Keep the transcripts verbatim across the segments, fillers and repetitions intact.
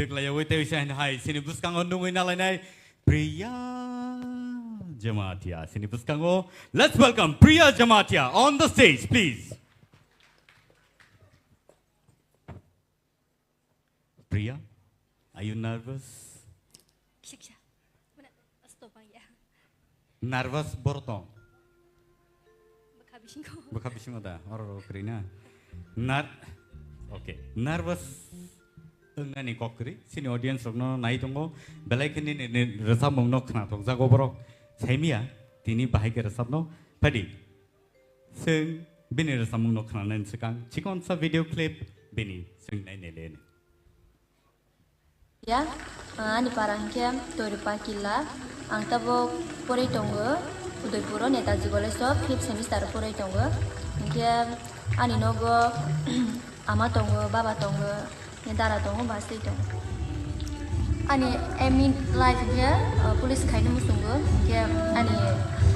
Kwlaiyawai tei uisa hai sini bwskango nungwi nalainai Priya Jamatia sini bwskango. Let's welcome Priya Jamatia on the stage, please. Priya, are you nervous? Kisa kisa. Mana, stop ya. Nervous borok tong? Bwkha bisingo. Bwkha bisingo da, oro oro kwrwi na. Nar-, okay, nervous wngnani kok kwrwi, chini audience rokno nai tongo, belai khe nini, nini rwchapmungno khna tokjago borok, saimia, tini bahai khe rwchapno, phadi. Chwng bini rwchapmungno khnanani swkang chikonsa video clip bini chwng nainai le. Ya, ah, ani para hwnkhe Toiripa Killa. Ang tabuk porwi tongo, Udaipuro Netaji College o fifth semester o porwi tongo. Hwnkhe ani nogo ama tongo, baba tongo, dara tongo, bwsai tongo. Ani aim in life hwnkhe, ah, police khaina muchungo. Hwnkhe ani,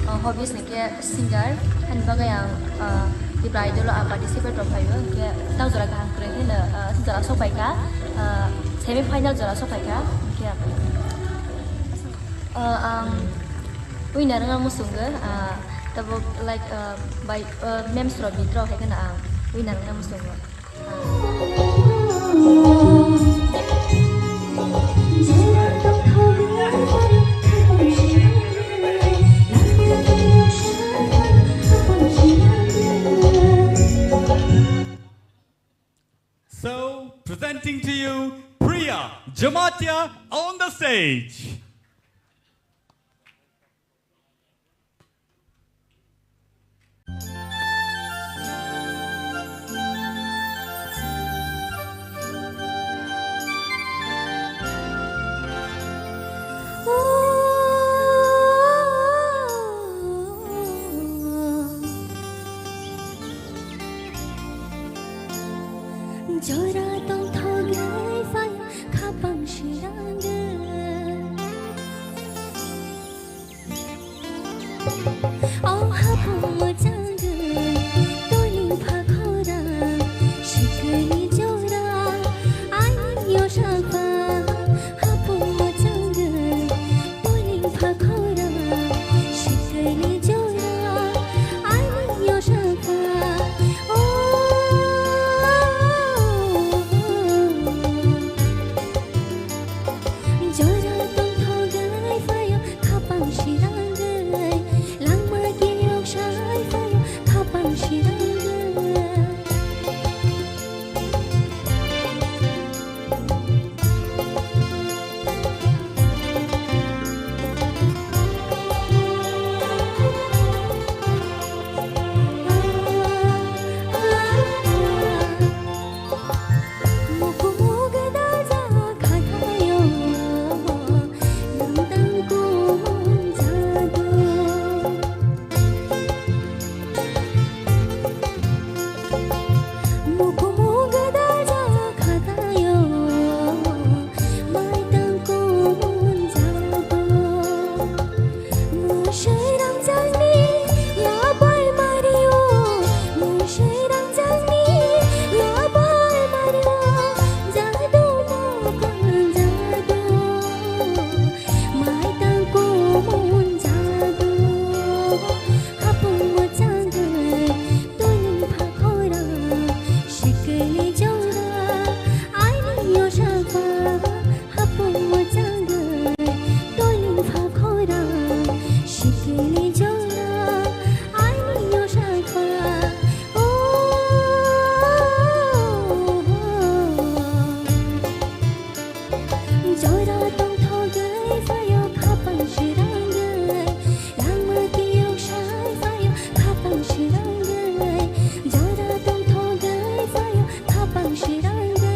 ah, hobbies hwnkhe singer, ani bagwi ang, ah, Tipra Idol o ang participate rok phaio, hwnkhe tang jora kaham kwrwi hino, ah, jora sok phaikha, ah, semi final jora sok phaikha, hwnkhe, ah, ang winner wngna muchungo, ah, tabuk like, ah, bai, ah, memes rok bit rok hai kheno ang winner wngna muchungo. So, presenting to you, Priya Jamatia on the stage. Jora tongthogwi phai khapang sirangwi. O hapung mwchangwi toiling pha khorang, sikini jora aini yosakha. Hapung mwchangwi toiling pha khorang, sikini jora aini yosakha. O Jora tongthogwi phaio khapang sirangwi, langma kiyok sai phaio khapang sirangwi. Mwswi rangjakni yabai mario, mwswi rangjakni yabai mario, jadu mokon jadu, maitang kumun jadu, hapung mwchangwi toiling pha khorang, sikini jora aini yosakha. Hapung mwchangwi toiling pha khorang, sikini jora aini yosakha. O, jora tongthogwi phaio khapang sirangwi, langma kiyok sai phaio khapang sirangwi, jora tongthogwi phaio khapang sirangwi.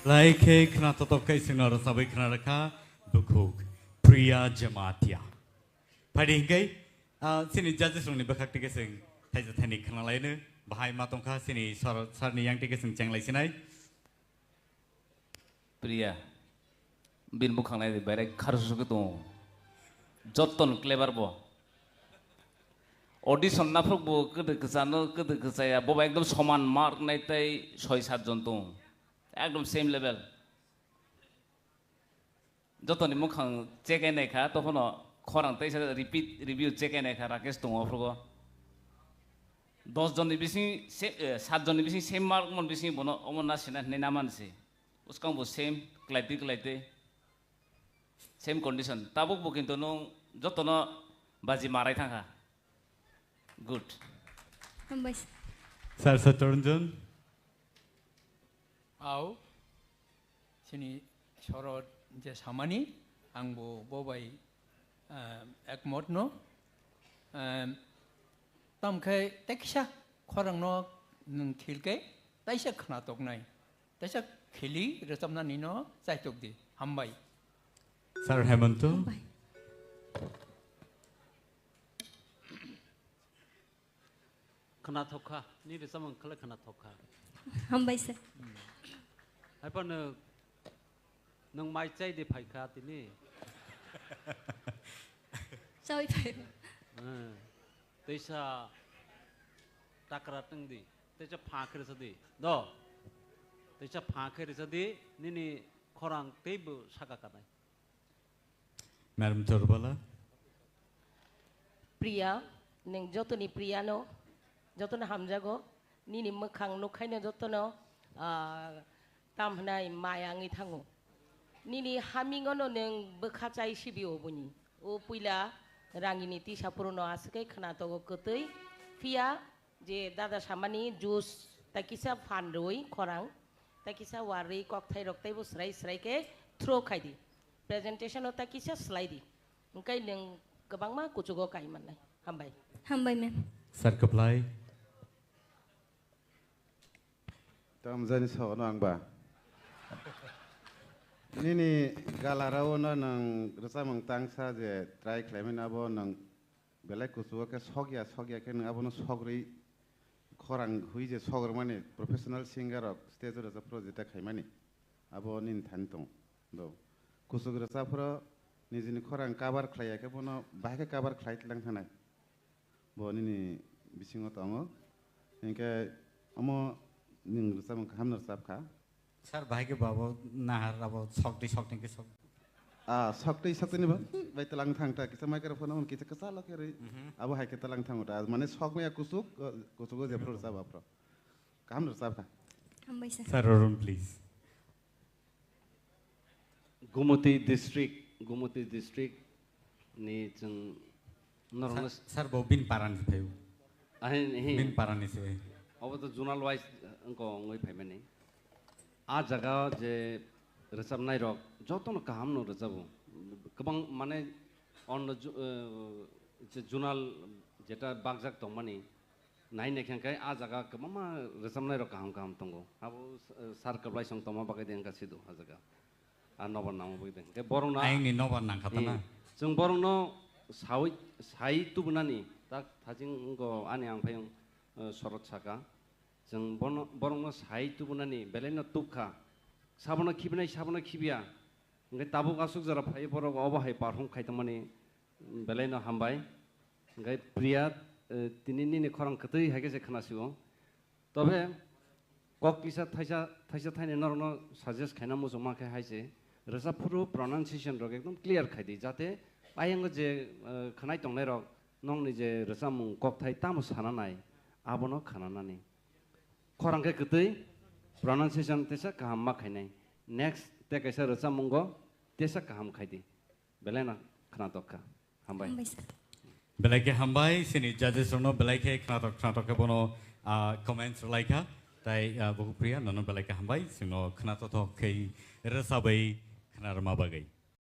Lai khe khna totok khe chwngno rwchabwi khna rwkha bukhuk Priya Jamatia. Phaidi hinkhe, ah, chini judges rokni bwkhak tike chwng thaisa thaini khna laino bahai ma tongkha chini sir, sir ni yang tike chwng chenglai sinai. Priya, bini bukhang nai di, berai kharsu khe tongo. Jotton clever bo. Audition naphuk bo kwdwi kwchano, kwdwi kwchaya, bobo ekdom soman mark nai tei soi sat jon tongo. Ekdom same level. Jotoni mukhang check ai naikha, tokhono khorang teisa repeat review check ai naikha, Rakesh tongo aphrugo. Dos jonni bising se-, eh, sat jonni bising same mark mon bising bono omo na sina hinwi na mansi. Uskang bo same, klaitwi klaitwi. Same condition. Tabuk bo kintu nung jotono baji marai thangkha. Good. Hambai. Sir Satyaranjan. Au, chini sorot je samani, ang bo bo bai, ah, ekmot no. Ah, tam khai teksa khorang no nung thil khe taisa khna tok nai. Taisa khili rwchapnani no chaitok di. Hambai. Sir Hemanto. Hambai. Khwnathok kha, ni rwchapmung khlai khwnathok kha. Hambai sir. Haiphano nwng mai chai de phai kha tini. Chawi phai. Eh, teisa takra tong di, teisa pha khe rwsa di. Do. Teisa pha khe rwsa di, nini khorang teibo saka kanai. Madam Chorbala. Priya, nwng jotoni Priya no, jotono hamjago, nini mwkhang nukhaino jotono, ah, tam hwnai maya wngwi thango. Nini hamingono nwng bwkha chai sibi oboni. O puila rangini tisa phuruno aswk khe khwnatok o kwtwi, phiya je dada samani juice tai kisa phan rwi khorang, tai kisa warwi kokthai rok teibo swrai swrai khe throw khai di. Presentation o tai kisa slai di. Hwnkhe nwng kwbangma kuchugo kai mannai. Hambai. Hambai, ma'am. Sir Kwplai. Tamjani saono ang ba. Nini galarao no nwng rwchapmung tangsa je try khlaimani abo nwng belai kuchugo khe sokya, sokya khe nwng abono sogrwi khorang hui je sogrwmani professional singer rok stage o rwchapphuru jeta khaimani abo nini thani tong do. Kuchuk rwchapphuru nijini khorang cover khlaiya khe bono bahai khe cover khlai tlang thanai. Bo nini bisingo tongo. Hinkhe omo nwng rwchapmung kaham no rwchapkha. Sir, bahai khe babo nahar abo sokti sokti khe sok. Ah, sokti sokti ni ba? Bai talang thang ta kisa microphone on kisa kisa lo khe rwi. Mhm. Abo hai khe talang thang ta. Mane sok maya kusuk, kusugo je phuru rwchap aphro. Kaham no rwchapkha. Hambai sir. Sir Arun, please. Gumoti district, Gumoti district ni chwng norokno Sir, sir, bo bin parani se phaio. Ahin, hin. Bin parani se. Obo to zonal wise, eh, wngko wngwi phaimani. A jaga je rwchapnai rok jotono kaham no rwchabo. Kwbang mane onno ju-, eh, je zonal jeta bakjak tongmani, nai naikhe hwnkhe a jaga kwbangma rwchapnai rok kaham kaham tongo. Abo, eh, sir kwplai song tongma bagwi de wngkha sido a jaga. A nobar nangma bagwi de. Hwnkhe borokno ayangni nobar nangkha ta na? Hmm. Chwng borokno sawi, sai tubunani tak thajing wngkho ani ang phai wng, eh, sorot saka. Chwng bono, borokno sai tubunani belaino tubkha. Sabono khibinai, sabono khibiya. Hwnkhe tabuk aswk jora phai borok obo hai perform khai tongmani. Belai no hambai. Hwnkhe Priya, eh, tini nini khorang kwtwi hai khe se khna sio. Tobe kok kisa thaisa, thaisa thaini norokno suggest khaina muchung ma khe hai se, rwchap phuru pronunciation rok ekdom clear khai di, jate ayango je, eh, khwnai tongnai rok nokni je rwchapmung kokthai tamo sana nai, abono khna nani. Khorang khe kwtwi, pronunciation tesa kaham ma khainai. Next te kaisa rwchapmungo tesa kaham khai di. Belai no khwnatok kha. Hambai. Hambai sir. Belai khe hambai, chini judges rokno belai khe khwnatok, khwnatok khe bono, ah, comments rwlai kha. Tai, ah, Bukupriya, nono belai khe hambai, chwngno khwnatok khe rwchabwi khwnarwma bagwi.